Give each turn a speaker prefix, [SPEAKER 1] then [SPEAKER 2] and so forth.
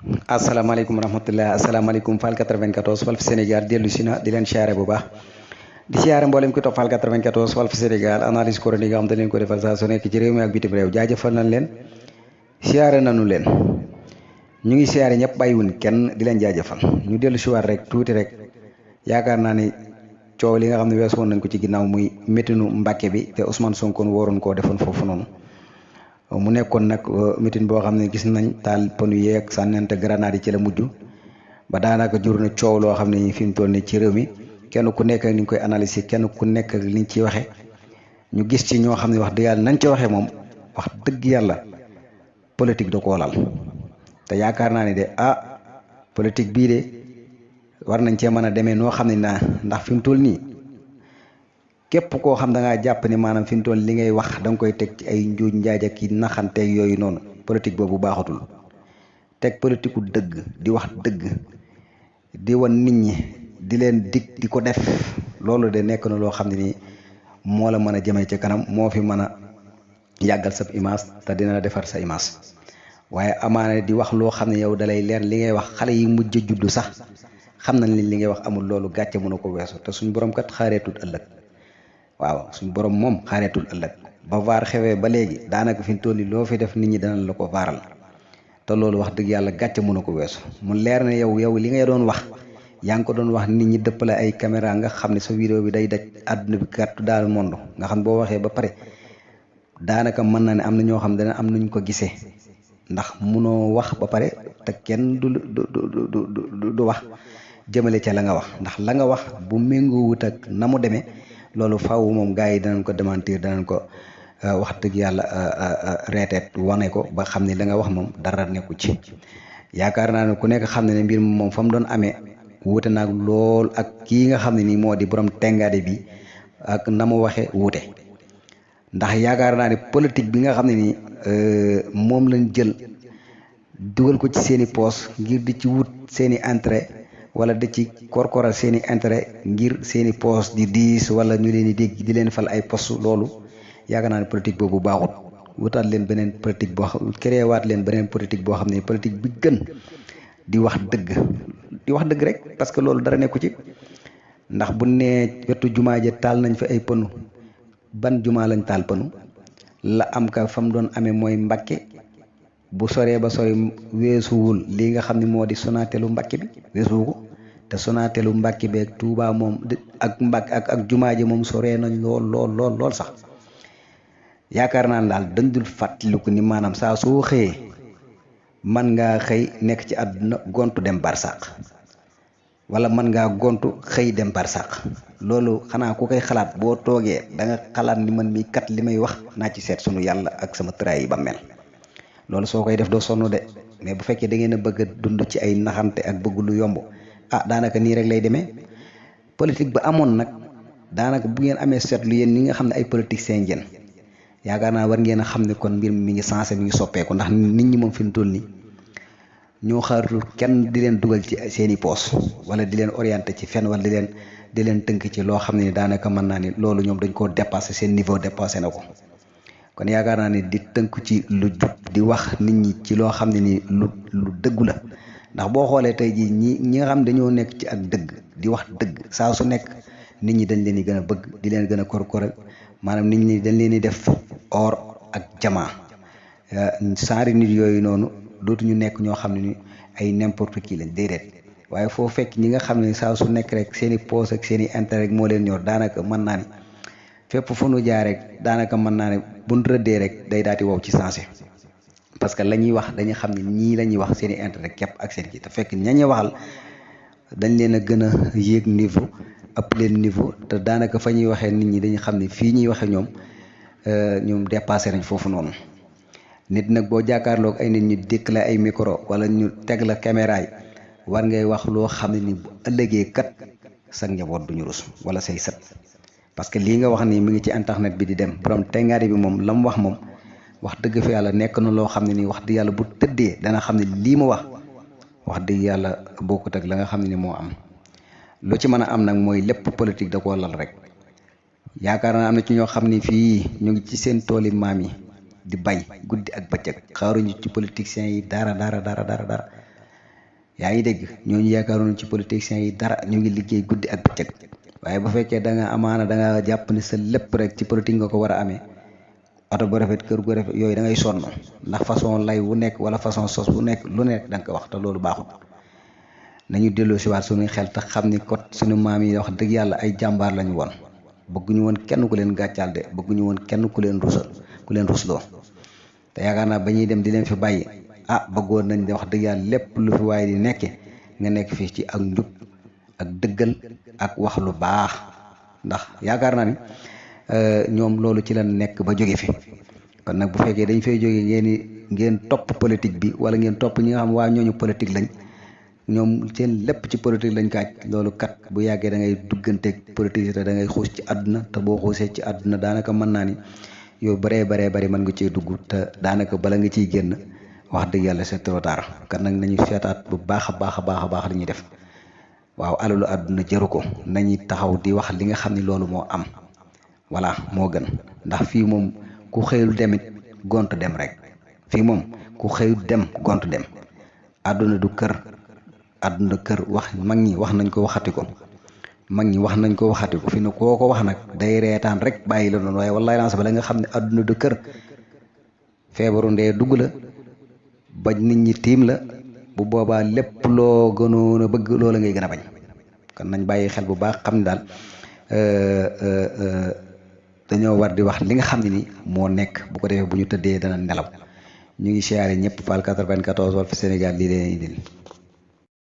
[SPEAKER 1] asalaamaaleykum wa rahmatulah asalaamaaleykum Fall 94 Walf Sénégal dellu si na di leen siyaare bu baax di siyaare mboolem ki topp Fall 94 Walf Sénégal analyse chronique nga xam te leen ko defal saa su nekk ci réew mi ak bitim réew jaajëfal nañ leen siyaare nañu leen ñu ngi siyaare ñëpp bàyyiwuñ kenn di leen jaajëfal ñu dellu si waat rek tuuti rek yaakaar naa ni coow li nga xam ne weesu woon nañ ko ci ginnaaw muy métinu Mbàkke bi te Ousmane Sonko waroon koo defoon foofu noonu. mu nekkoon nag meeting boo xam ne gis nañ taal pënu yeeg sànnante grenade yi ci la mujj ba daanaka jur na coow loo xam ne fi mu toll nii ci réew mi kenn ku nekk ni ñu koy analyser kenn ku nekk ak liñ ciy waxe ñu gis ci ñoo xam ne wax dëgg yàlla nañ ci waxee moom wax dëgg yàlla politique da koo lal te yaakaar naa ne de politique bii de war nañ cee mën a demee noo xam ne ndax fi mu toll nii. képp koo xam da ngaa jàpp ni maanaam fi mu toll li ngay wax da nga koy teg ci ay njuuj njaaj ak i naxanteeg yooyu noonu politique boobu baaxatul teg politique gu dëgg di wax dëgg di wan nit ñi di leen dig di ko def loolu de nekk na loo xam ne nii moo la mën a jëmee ci kanam moo fi mën a yàggal sa image te dina la defar sa image waaye amaana di wax loo xam ne yow dalay leer li ngay wax xale yi mujj a juddu sax xam nañ li ngay wax amul loolu gàcce mën a ko weesu te suñ borom kat xaareetut ëllëg. waaw suñ borom moom xaareetul ëllëg ba vaar xewee ba léegi daanaka fi mu toll nii loo fi def nit ñi danañ la ko vaaral te loolu wax dëgg yàlla gàcce mënu ko weesu mu leer ne yow li ngay doon wax yaa ngi ko doon wax nit ñi dëppale ay caméra nga xam ne sa vidéo bi day daj àdduna bi gàttu daal monde nga xam boo waxee ba pare daanaka mën na ne am na ñoo xam dana am nañ ko gisee ndax munoo wax ba pare te kenn du wax jëmale ca la nga wax ndax la nga wax bu méngoowut ak na mu demee. loolu faaw moom gars yi danañ ko démentir danañ ko wax dëgg yàlla reeteet wane ko ba xam ne la nga wax moom dara nekku ci yaakaar naa ne ku nekk xam ne ne mbir moom fa mu doon amee wuute naag lool ak kii nga xam ne nii moo di borom tengaade bi ak na mu waxee wuute ndax yaakaar naa ne politique bi nga xam ne nii moom lañ jël dugal ko ci seeni poos ngir di ci wut seeni intérêt wala da ci korkoral seeni intérêt ngir seeni poste di diis wala ñu leen di dégg di leen fal ay poste loolu yaakaar naa ne politique boobu baaxut wutaat leen beneen politique boo xam créé waat leen beneen politique boo xam ne politique bi gën di wax dëgg rek parce que loolu dara nekku ci ndax bu nee wetu jumaa ja taal nañ fi ay pënu ban jumaa lañ taal pënu la am ka fa mu doon amee mooy Mbàkke bu soree ba sori weesuwul lii nga xam ne moo di Sonatelu Mbàkke bi weesuwu ko te Sonatelu Mbàkke bi ak Touba moom ak Mbàkke ak jumaa ji moom soree nañ lool sax yaakaar naa ne daal dañ dul fàttaliku ni maanaam saa soo xëyee man ngaa xëy nekk ci àdduna gontu dem barsàq wala man ngaa gontu xëy dem barsàq loolu xanaa ku koy xalaat boo toogee da nga xalaat ni man mi kat li may wax naa ci seet sunu yàlla ak sama tëraay yi ba mel loolu soo koy def doo sonn de mais bu fekkee da ngeen a bëgg a dund ci ay naxante ak bëgg lu yomb daanaka nii rek lay demee politique ba amoon nag daanaka bu ngeen amee seetlu yéen ñi nga xam ne ay politiciens ngeen yaakaar naa war ngeen a xam ne kon mbir mi ngi sensé mi ngi soppeeku ndax nit ñi moom fi mu toll nii ñoo xaaratul kenn di leen dugal ci seeni poos wala di leen orienté ci fenn wala di leen tënk ci loo xam ne daanaka mën naa ni loolu ñoom dañ koo dépassé seen niveau dépassé na ko. kon yaakaar naa ne di tënku ci lu jub di wax nit ñi ci loo xam ne ni lu dëggu la ndax boo xoolee tey jii ñi nga xam dañoo nekk ci ak dëgg di wax dëgg saa su nekk nit ñi dañ leen di gën a bëgg di leen gën a korkoral maanaam nit ñi dañ leen di def or ak jamaa saari nit yooyu noonu dootuñu nekk ñoo xam ne ni ay n'importe qui lañ déedéet waaye foo fekk ñi nga xam ne saa su nekk rek seen i poos ak seen i intérêt rek moo leen ñor daanaka mën naa ni fépp fu nu jaar rek daanaka mën naa ne buñ rëddee rek day daati wow ci sensé parce que la ñuy wax dañuy xam ne ñii la ñuy wax seen i intérêt képp ak seen kii te fekk ñañuy waxal dañ leen a gën a yéeg niveau ëpp leen niveau te daanaka fa ñuy waxee nit ñi dañuy xam ne fii ñuy waxee ñoom dépassé nañ foofu noonu nit nag boo jàkkaarloog ay nit ñu dékk la ay micro wala ñu teg la caméra yi war ngay wax loo xam ne ni bu ëllëgee kat sa njaboot duñu rus wala say sët parce que lii nga wax nii mi ngi ci internet bi di dem borom tengaari bi moom la mu wax moom wax dëgg fi yàlla nekk na loo xam ne nii wax dëgg yàlla bu tëddee dana xam ne lii mu wax dëgg yàlla bokkut ak la nga xam ne ni moo am lu ci mën a am nag mooy lépp politique da koo lal rek yaakaar naa am na ci ñoo xam ne fii ñu ngi ci seen tooli maam yi di bay guddi ak bëccëg xaaruñu ci politiciens yi dara yaa ngi dégg ñooñu yaakaaroon ci politiciens yi dara ñu ngi liggéey guddi ak bëccëg waaye bu fekkee da nga amaana da nga jàpp ne sa lépp rek ci politique nga ko war a amee oto bu rafet kër gu rafet yooyu da ngay sonn ndax façon lay wu nekk wala façon sos bu nekk lu nekk da nga ko wax te loolu baaxul nañu delloo si waat suñuy xel te xam ni kot suñu maam yi wax dëgg yàlla ay jàmbaar lañu woon bëgguñu woon kenn ku leen gàccaal de bëgguñu woon kenn ku leen rusal ku leen rusloo te yaakaar naa ba ñuy dem di leen fi bàyyi bëggoon nañ de wax dëgg yàlla lépp lu fi waaye di nekke nga nekk fii ci ak njub ak dëggal ak wax lu baax ndax yaakaar naa ni ñoom loolu ci la nekk ba jóge fi kon nag bu fekkee dañ fay jóge ngeen topp politique bi wala ngeen topp ñi nga xam waa ñooñu politique lañ ñoom seen lépp ci politique lañ kaaj loolu kat bu yàggee da ngay dugganteeg politique te da ngay xuus ci àdduna te boo xuusee ci àdduna daanaka mën naa ni yow baree bari mën nga ciy dugg te daanaka bala nga ciy génn wax dëgg yàlla c'est trop tard kan nag nañu seetaat bu baax a baax li ñuy def waaw alalu àdduna jëru ko nañuy taxaw di wax li nga xam ni loolu moo am voilà moo gën ndax fii moom ku xëyul demit gont dem rek fii moom ku xëyul dem gont dem àdduna du kër àdduna kër wax mag ñi wax nañ ko waxati ko fi ne koo ko wax nag day reetaan rek bàyyi la noonu waaye wallaay lance ba la nga xam ne àdduna du kër feebaru ndee dugg la ba nit ñi tiim la bu boobaa lépp loo gënoon a bëgg loola ngay gën a bañ kon nañ bàyyi xel bu baax xam ne daal dañoo war di wax li nga xam ne ni moo nekk bu ko defee bu ñu tëddee dana nelaw ñu ngi siyaare ñëpp Fall 94 Walf Sénégal lii leen indil